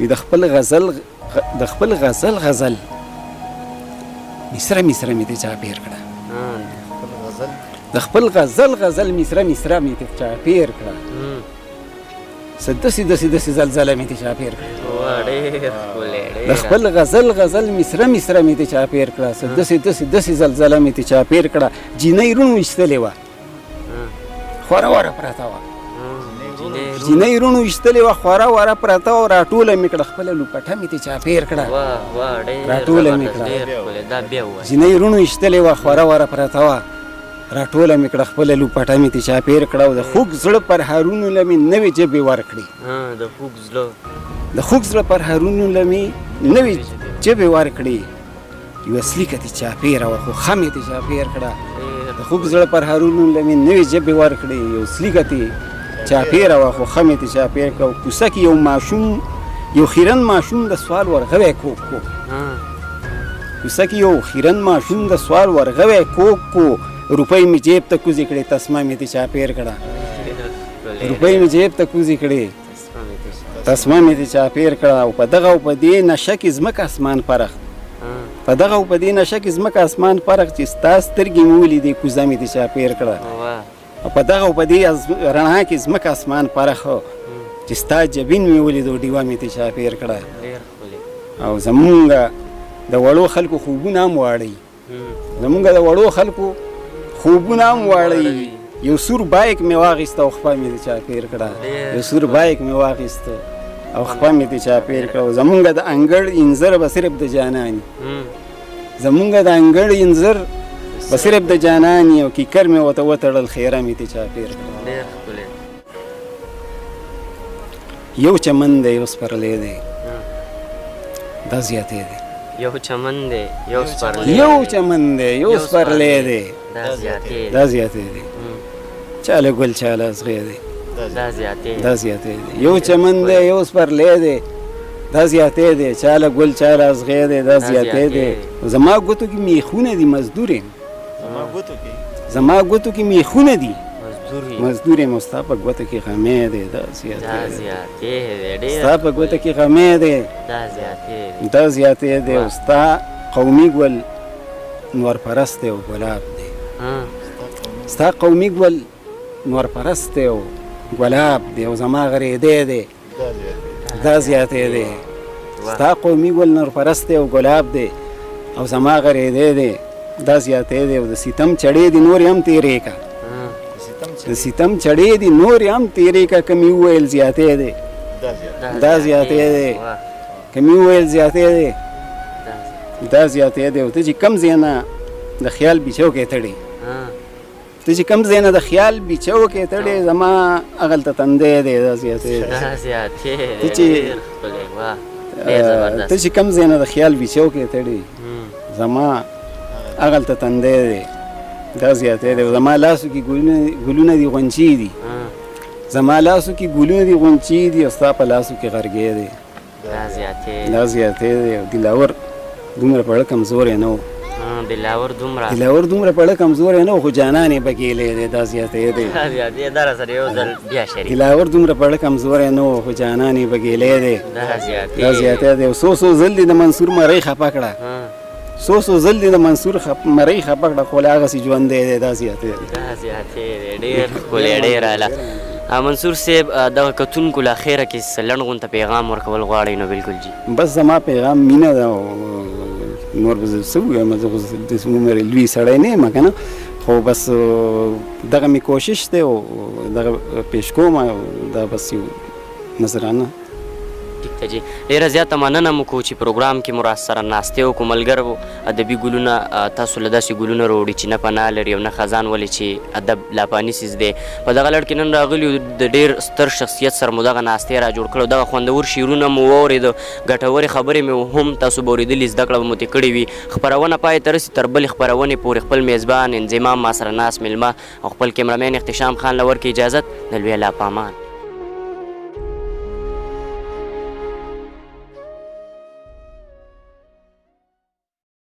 وي د خپل غزل د خپل غزل غزل مصره مصره مې ته چاپېر کړه. د خپل غزل غزل مصره مصره مې ته چاپېر کړه. څه داسې داسې داسې زلزله مې ته چاپېر کړه. د خپل غزل غزل مصره مصره مې ته چاپېر کړه. څه داسې داسې داسې زلزله مې ته چاپېر کړه. جینۍ روڼ ویشتلې وه، خوره وره پرته وه. جینۍ روڼ ویشتلې وه، خوره وره پرته وه. راټوله مې کړه، خپله لوپټه مې ترې چاپېر کړه. راټوله مې کړه. جینۍ روڼ ویشتلې وه، خوره وره پرته وه. راټوله مې کړه، خپله لوپټه مې ترې چاپېر کړه. او د خوږ زړه پرهارونو له مې نوې ژبې ورکړې. د خوږ زړه پرهارونو له مې نوې ژبې ورکړې. یوه سلیکه ترې چاپېره وه، خو ښه مې ترې چاپېر کړه. د خوږ زړه پرهارونو له مې نوې ژبې ورکړې. یو سلیکه ترې چاپېره وه، خو ښه مې ترې چاپېر کړه. او کوڅه کې یو ماشوم، یو خیرن ماشوم د سوال ورغوی کوک کو. کوڅه کې یو خیرن ماشوم د سوال ورغوی کوک کو. روپۍ مې جیب ته کوزې کړې، تسمه مې ترې چاپېر کړه. روپۍ مې جیب ته کوزې کړې، تسمه مې ترې چاپېر کړه. او په دغه او په دې نشه کې ځمکه اسمان پرخ، په دغه او په دې نشه کې ځمکه اسمان پرخ، چې ستا سترګې مې ولیدې کوزه مې ترې چاپېر کړه. او په دغه او په دې رڼا کې ځمکه اسمان پرخ، چې ستا جبین مې ولیدو ډیوه مې ترې چاپېر کړه. او زمونږ د وړو خلکو خوبونه هم واړوي، زمونږ د وړو خلکو خوبونه هم واړوي. یو سور بایک مې واخیست او خپه مې ترې چاپېر کړه. یو سور بایک مې واخیست او خپه مې ترې چاپېر کړه. او زمونږ د انګړ انځر به صرف د جانان، زمونږ د انګړ انځر به صرف د جانان، او کیکر مې ورته وتړل، خیره مې ترې چاپېر کړه. یو چمن دی، یو سپرلی دی، دا زیاتې دی. یو چمن دی، یو سپرلی، یو چمن دی، یو سپرلی دی، دا زیاتې، دا زیاتې دی. چاله ګل چاله ازغی دی، دا زیاتې، دا زیاتې دی. یو چمن دی، یو سپرلی دی، دا زیاتې دی. چاله ګل چاله ازغی دی، دا زیاتې دی. زما ګوتو کې میخونه دي، مزدور یم. زما ګوتو کې میخونه دي، مزدور یم. ستا په ګوتو کې غمی دی، دا زیاتې دی. ستا په ګوتو کې غمی دی، دا زیاتې دی. او ستا قومي ګل نور پرست دی او ګلاب دی. ستا قومي ګل نور پرست دی او ګلاب دی، او زما غریدی دی، دا زیاتې دی. ستا قومي ګل نور پرست دی او ګلاب دی، او زما غریدی دی، دا زیاتې دی. او د ستم چړې دي نورې هم تېرې که، د ستم چړې دي نورې هم تېرې که، که مې وویل زیاتې دی، دا زیاتې دی. که مې وویل زیاتې دی، دا زیاتې دی. او ته چې کوم ځای نه د خیال بیچو کې تړې، ته چې کوم ځای نه د خیال بیچو کې تړې، زما هغلته تندی دی، دا زیاتې دی. دا زیاتې ته چې ته چې کوم ځای نه د خیال بیچو کې تړې، زما هغلته تندی دی، دا زیاتې دی. زما لاسو کې ګلونه دي، غونچې دي. زما لاسو کې ګلونه دي، غونچې دي، او ستا په لاسو کې غرګی دی، دا زیاتې، دا زیاتې دی. او دلاور دومره پړه کمزوری نه و، دلاور دومره، دلاور دومره پړه کمزوری نه و، خو جانان یې بګېلی دی، دا زیاتې دی. دا زیاتې. دا راسره یو ځل بیا شریک. دلاور دومره پړه کمزوری نه و، خو جانان یې بګېلی دی، دا زیاتې، دا زیاتې دی. څو څو ځل دې د منصور مرۍ خفه کړه، څو څو ځل دې د منصور مرۍ خفه کړه، خو لا هغسې ژوندی دی، دا زیاتې دی. دا زیاتې دی. ډېر ښکلی، ډېر اعلی. منصور صاحب، دغه کتونکو له اخره کې څه لنډ غونته پیغام ورکول غواړئ نو بالکل جی. بس زما پیغام مینه ده، او نور به زه څه ووایم، زه خو داسې عمر لوی سړی نه یم که نه، خو بس دغه مې کوشش دی او دغه پیش کوم، او دا بس یو نظرانه. ټیک ده جی، ډیره زیاته مننه مو کوو چې پروګرام کې مو راسره ناستې وکړو. ملګرو، ادبي ګلونه تاسو له داسې ګلونه روړي چې نه پناه لري او نه خزان، ولې چې ادب لاپاني څیز دی. په دغه لړ کې نن راغلي یو د ډیر ستر شخصیت سره مو دغه ناستې را جوړ کړو، دغه خوندور شعرونه مو واورېده، ګټورې خبرې مې هم تاسو به اورېدلي، زده کړه به مو ترې کړې وي. خپرونه پای ته رسي، تر بلې خپرونې پورې خپل میزبان انضمام، ما سره ناست مېلمه او خپل کیمرامین اختشام خان له ورکې اجازت، د لوی الله په امان.